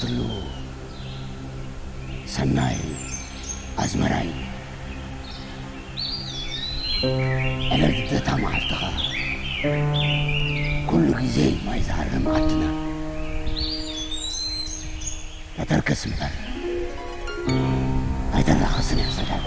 ትሉ ሰናይ ኣዝመራይ ዕለት ልደታ መዓልትኻ ኩሉ ግዜ ማይ ዝሃርም ዓድና። ተተርከስ እምበር ኣይተራኸስን እያ ሰዳጓ።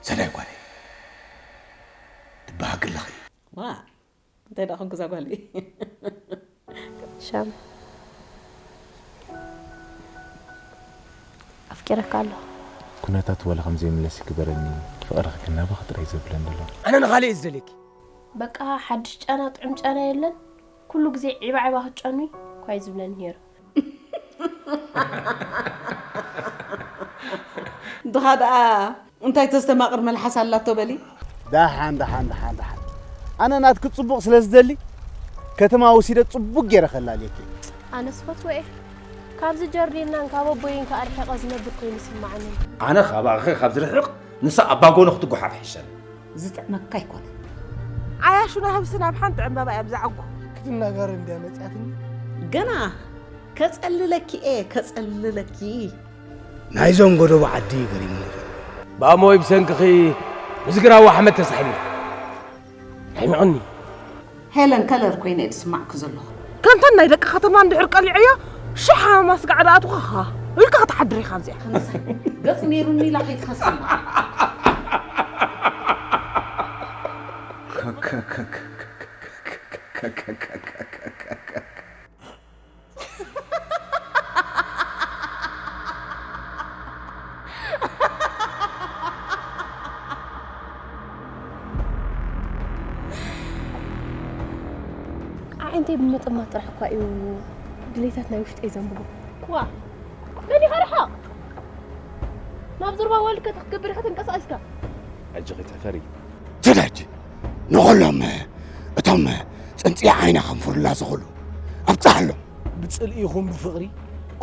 ሰናይ ጓለይ፣ ትበሃጊ ኣለኺ። ዋ፣ እንታይ ደኣ ኮንኩ እዛ ጓለይ? ሻም፣ ኣፍቂረካ ኣለኹ። ኩነታት ዋላ ከም ዘይምለስ ይግበረኒ፣ ፍቕርኺ ግን ናባኺ ጥራይ ዘብለኒ ኣሎ። ኣነ ንኻልእ እየ ዝደልየኪ። በቃ ሓድሽ ጫና ጥዑም ጫና የለን። ኩሉ ግዜ ዒባ ዒባ ክትጨኑይ እኳ እዩ ዝብለኒ ነይሩ። ድኻ ደኣ እንታይ ተስተማቕር መልሓስ ኣላቶ በሊ። ደሓን፣ ደሓን፣ ደሓን፣ ደሓን። ኣነ ናትኪ ጽቡቕ ስለ ዝደሊ፣ ከተማ ወሲደ ጽቡቕ ገይረ ከላልየኪ። ኣነስ ፈትወ እየ። ካብዚ ጀርዲናን ካብ ኣቦይን ከኣ ርሒቐ ዝነብር ኮይኑ ይስምዓኒ። ኣነ ካባኺ ካብ ዝርሕቕ፣ ንሳ ኣብ ባጎኒ ክትጓሓፍ ይሕሸኒ። ዝጥዕመካ ኣይኮነን። ዓያሹ ናህብሲ ናብ ሓንቲ ዕምባባ እያ ብዛዕጎ። ክትናገር እንድያ መጽያትኒ። ገና ከጸልለኪ እየ፣ ከጸልለኪ። ናይዞም ጎደቦ ዓዲ ገሪሙኒ ዘሎ። ብኣሞ ወይ ብሰንክኺ ምስ ግራዋ ሓመድ ተሳሒሉ። ኣሕሚቑኒ። ሄለን ከለር ኮይነ እየ ዝስማዕኪ ዘለኹ። ከምተን ናይ ደቂ ከተማ እንድሕር ቀሊዐዮ፣ ሽሕ ሃማስ ጋዕ ደኣ ትኾኻ ኢልካ ክትሓድር ኢኻ ኣብዚኣ። ገጽ ነይሩኒ ኢላ ከይትኸስኒ። ኣዒንተይ ብምጥማት ጥራሕ እኳ እዩ ድሌታት ናይ ውሽጠይ ዘንብቦ። ዋ፣ መን ኢኻ ርሓቕ? ናብ ዞርባ ወልከ ክትገብር ኢኻ ተንቀሳቒስካ። ሕጂ ከይትሕፈሪ። ትደጅ ንኹሎም እቶም ጽንጽያ ዓይና ከንፍሩላ ዝኽእሉ ኣብጽሓሎም። ብጽልኢ ይኹን ብፍቕሪ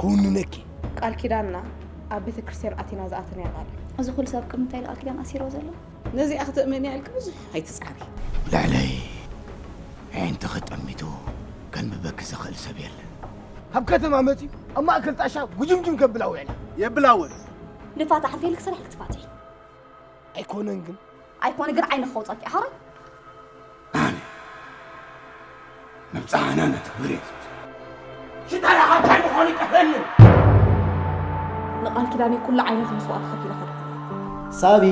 ክውንነኪ። ቃል ኪዳንና ኣብ ቤተ ክርስቲያን ኣቲና ዝኣተናዮ ቃል እዩ። እዚ ኩሉ ሰብ ቅድሚ እንታይ ቃል ኪዳን ኣሲርዎ ዘሎ? ነዚኣ ክትእመንያ ኢልኪ ብዙሕ ኣይትጽዓሪ። ልዕለይ ኣዒንትኺ ጠሚቱ ከንብበኪ ዝኽእል ሰብ የለን። ካብ ከተማ መጺኡ ኣብ ማእከል ጣሻ ጉጅምጅም ከብላ ውዒላ። የብላ እውን። ንፋታ ሓንቲ ኢልኪ ስራሕ ክትፋትሒ። ኣይኮነን ግን። ኣይኮነ ግን ዓይንኺ ከውጻኪ ኣኸረ። ኣነ መብጽዓና ነተግብር እየ ዝብል። ሽጣራ ካብ እንታይ ምዃኑ ይጠፍአኒ። ንቃል ኪዳነይ ኩሉ ዓይነት መስዋእቲ ከፊለ ከድኩ። ሳቢ፣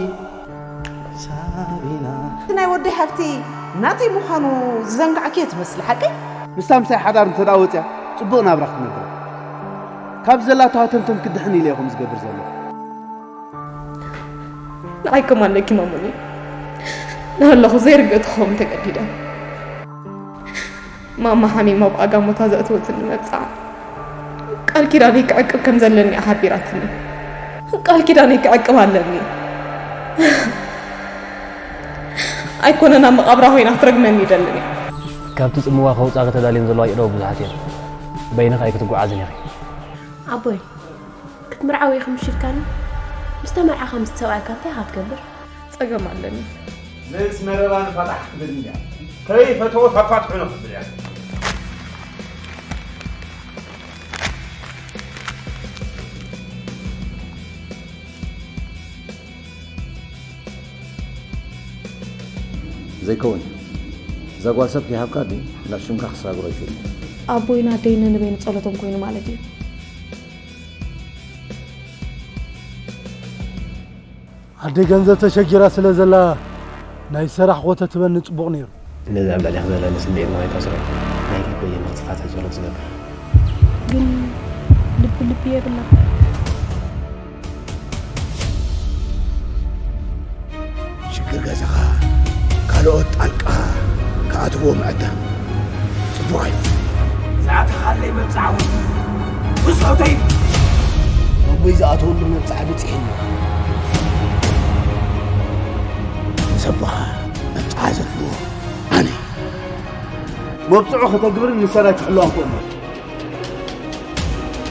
ሳቢና። እቲ ናይ ወደይ ሃብቲ ናተይ ምዃኑ ዝዘንጋዕክዮ ትመስሊ፣ ሓቀይ? ምስታ ምሳይ ሓዳር እንተ ደኣ ወጽያ፣ ጽቡቕ ናብራ ክትነብር። ካብ ዘላቶ ሃተምተም ክድሕን ኢለ እየ ከምኡ ዝገብር ዘለኹ። ንዓይ ከም ኣለኪ ማሙኒ፣ ንሃለኹ ዘይርግእ ትኸውን ተገዲደ። ማማ ሓሚማ ኣብ ኣጋሞታ ዘእተወትኒ መብጽዓ፣ ቃል ኪዳነይ ክዕቅብ ከም ዘለኒ እያ ሓቢራትኒ። ቃል ኪዳነይ ክዕቅብ ኣለኒ። ኣይኮነን ኣብ መቓብራ ኮይና ክትረግመኒ ይደልን እያ። ካብቲ ጽምዋ ከውጻኺ ተዳልየን ዘለዋ የእዳው ብዙሓት እየን። በይንኺ ኣይክትጓዓዝን ኢኺ። ኣቦይ፣ ክትምርዓው ኢኺ ምሽ ኢልካኒ? ምስ ተመርዓኻ ምስ ሰብኣይካ እንታይ ኢኻ ትገብር? ጸገም ኣለኒ። ምስ መረባ ንፋታሕ ክትብል እንድያ። ከይፈተወት ኣፋትሑኒ ክትብል እያ። ዘይከውን እዩ። እዛ ጓል ሰብ ከይሃብካ ድዩ ናብ ሽምካ ክሰጋግሮ ይኽእል እዩ። ኣቦይን ኣደይን ነንበይኑ ጸሎቶም ኮይኑ ማለት እዩ። ኣደይ ገንዘብ ተሸጊራ ስለ ዘላ ናይ ሰራሕ ኮተት ትበኒ ጽቡቕ ነይሩ። ነዚ ኣብ ልዕሌኺ ዘለኒ ስምዒት ንኸይተስርዖ ናይ ልበይ እየ ንኽትፋታሕ ጸሎት ዝገብር። ግን ልቢ ልቢ የብላ። ሽግር ገዛኻ ካልኦት ጣልቃ ክኣትዎ ምዕዳም ጽቡቕ ኣይኮነን። ዝኣተኻለይ መብጽዓ እውን ብጾተይ ኣቦይ ዝኣተወሉ መብጽዓ ብጺሕኒ። ንሰቦኻ መብጽዓ ዘለዎ ኣነ እየ። መብጽዑ ከተግብርን ንሰናይ ክሕልዋን ክእሉ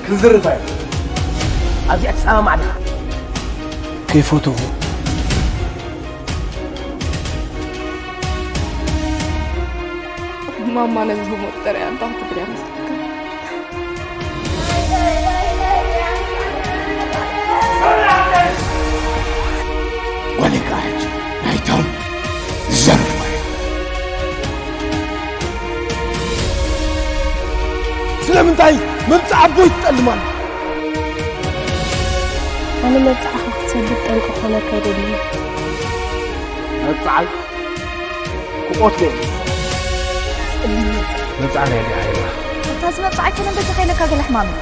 ክንዝርታ እዩ። ኣብዚኣ ትሰማማዕ ዲኻ? ከይፈተኹ ማማ ነዚ ህሞት ተሪኣ እንታይ ክትብል እያ መስለካ? ጓለይ ከዓ ሕጂ ናይቶም ዝዘረፍኳ እያ። ስለምንታይ መብፅዓ ኣቦይ ትጠልም ኣላ? ኣነ መብፅዓኻ ክትሰግድ ጠንቂ ክኾነካ ኣይደልን። መብፅዓይ ክቆትሎ እየ። መብፅዓ ናይ ኣዴኻ የላ። እታ ዝመብፅዓ ኣይኮነን በጃኻ ኢለካ ገለ ሕማም እዩ።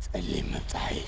ጸሊም መብፅዓ እዩ።